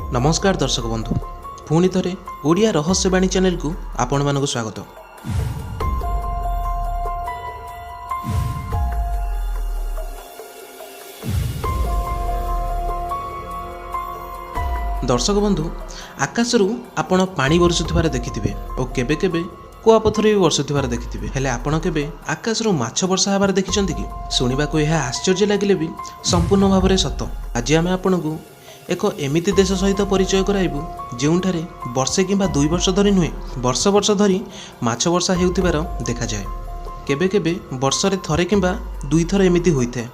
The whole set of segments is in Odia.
ନମସ୍କାର ଦର୍ଶକ ବନ୍ଧୁ, ପୁଣି ଥରେ ଓଡ଼ିଆ ରହସ୍ୟବାଣୀ ଚ୍ୟାନେଲକୁ ଆପଣମାନଙ୍କୁ ସ୍ୱାଗତ। ଦର୍ଶକ ବନ୍ଧୁ, ଆକାଶରୁ ଆପଣ ପାଣି ବର୍ଷୁଥିବାର ଦେଖିଥିବେ ଓ କେବେ କେବେ କୁଆପଥର ବି ବର୍ଷୁଥିବାର ଦେଖିଥିବେ। ହେଲେ ଆପଣ କେବେ ଆକାଶରୁ ମାଛ ବର୍ଷା ହେବାର ଦେଖିଛନ୍ତି କି? ଶୁଣିବାକୁ ଏହା ଆଶ୍ଚର୍ଯ୍ୟ ଲାଗିଲେ ବି ସମ୍ପୂର୍ଣ୍ଣ ଭାବରେ ସତ। ଆଜି ଆମେ ଆପଣଙ୍କୁ ଏକ ଏମିତି ଦେଶ ସହିତ ପରିଚୟ କରାଇବୁ ଯେଉଁଠାରେ ବର୍ଷେ କିମ୍ବା 2 ବର୍ଷ ଧରି ନୁହେଁ, ବର୍ଷ ବର୍ଷ ଧରି ମାଛ ବର୍ଷା ହେଉଥିବାର ଦେଖାଯାଏ। କେବେ କେବେ ବର୍ଷରେ ଥରେ କିମ୍ବା 2ଥର ଏମିତି ହୋଇଥାଏ।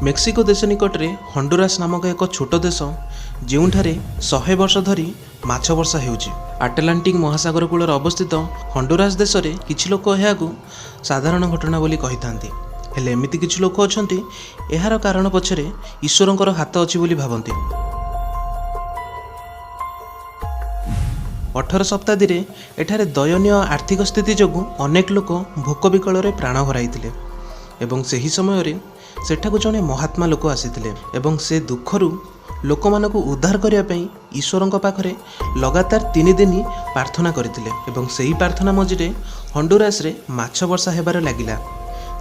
ମେକ୍ସିକୋ ଦେଶ ନିକଟରେ ହଣ୍ଡୁରାସ୍ ନାମକ ଏକ ଛୋଟ ଦେଶ, ଯେଉଁଠାରେ 100 ବର୍ଷ ଧରି ମାଛ ବର୍ଷା ହେଉଛି। ଆଟଲାଣ୍ଟିକ୍ ମହାସାଗର କୂଳରେ ଅବସ୍ଥିତ ହଣ୍ଡୁରାସ୍ ଦେଶରେ କିଛି ଲୋକ ଏହାକୁ ସାଧାରଣ ଘଟଣା ବୋଲି କହିଥାନ୍ତି। ହେଲେ ଏମିତି କିଛି ଲୋକ ଅଛନ୍ତି ଏହାର କାରଣ ପଛରେ ଈଶ୍ୱରଙ୍କର ହାତ ଅଛି ବୋଲି ଭାବନ୍ତି। 18 ଶତାବ୍ଦୀରେ ଏଠାରେ ଦୟନୀୟ ଆର୍ଥିକ ସ୍ଥିତି ଯୋଗୁଁ ଅନେକ ଲୋକ ଭୋକ ବିକଳରେ ପ୍ରାଣ ହରାଇଥିଲେ ଏବଂ ସେହି ସମୟରେ ସେଠାକୁ ଜଣେ ମହାତ୍ମା ଲୋକ ଆସିଥିଲେ ଏବଂ ସେ ଦୁଃଖରୁ ଲୋକମାନଙ୍କୁ ଉଦ୍ଧାର କରିବା ପାଇଁ ଈଶ୍ୱରଙ୍କ ପାଖରେ ଲଗାତାର 3 ଦିନ ପ୍ରାର୍ଥନା କରିଥିଲେ ଏବଂ ସେହି ପ୍ରାର୍ଥନା ମଝିରେ ହଣ୍ଡୁରାସରେ ମାଛ ବର୍ଷା ହେବାରେ ଲାଗିଲା।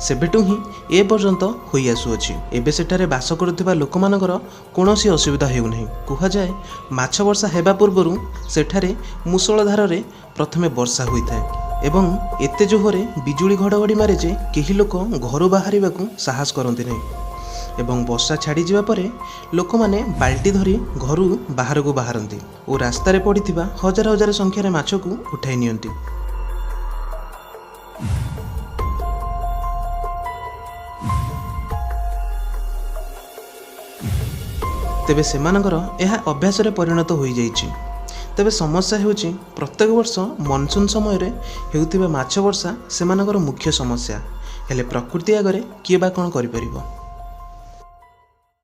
ସେବେଠୁ ହିଁ ଏ ପର୍ଯ୍ୟନ୍ତ ହୋଇ ଆସୁଅଛି। ଏବେ ସେଠାରେ ବାସ କରୁଥିବା ଲୋକମାନଙ୍କର କୌଣସି ଅସୁବିଧା ହେଉନାହିଁ। କୁହାଯାଏ ମାଛ ବର୍ଷା ହେବା ପୂର୍ବରୁ ସେଠାରେ ମୂଷଳଧାରରେ ପ୍ରଥମେ ବର୍ଷା ହୋଇଥାଏ ଏବଂ ଏତେ ଜୋରରେ ବିଜୁଳି ଘଡ଼ଘଡ଼ି ମାରେ ଯେ କେହି ଲୋକ ଘରୁ ବାହାରିବାକୁ ସାହସ କରନ୍ତି ନାହିଁ ଏବଂ ବର୍ଷା ଛାଡ଼ିଯିବା ପରେ ଲୋକମାନେ ବାଲ୍ଟି ଧରି ଘରୁ ବାହାରକୁ ବାହାରନ୍ତି ଓ ରାସ୍ତାରେ ପଡ଼ିଥିବା ହଜାର ହଜାର ସଂଖ୍ୟାରେ ମାଛକୁ ଉଠାଇ ନିଅନ୍ତି। ତେବେ ସେମାନଙ୍କର ଏହା ଅଭ୍ୟାସରେ ପରିଣତ ହୋଇଯାଇଛି। ତେବେ ସମସ୍ୟା ହେଉଛି ପ୍ରତ୍ୟେକ ବର୍ଷ ମନସୁନ୍ ସମୟରେ ହେଉଥିବା ମାଛ ବର୍ଷା ସେମାନଙ୍କର ମୁଖ୍ୟ ସମସ୍ୟା। ହେଲେ ପ୍ରକୃତି ଆଗରେ କିଏ ବା କ'ଣ କରିପାରିବ?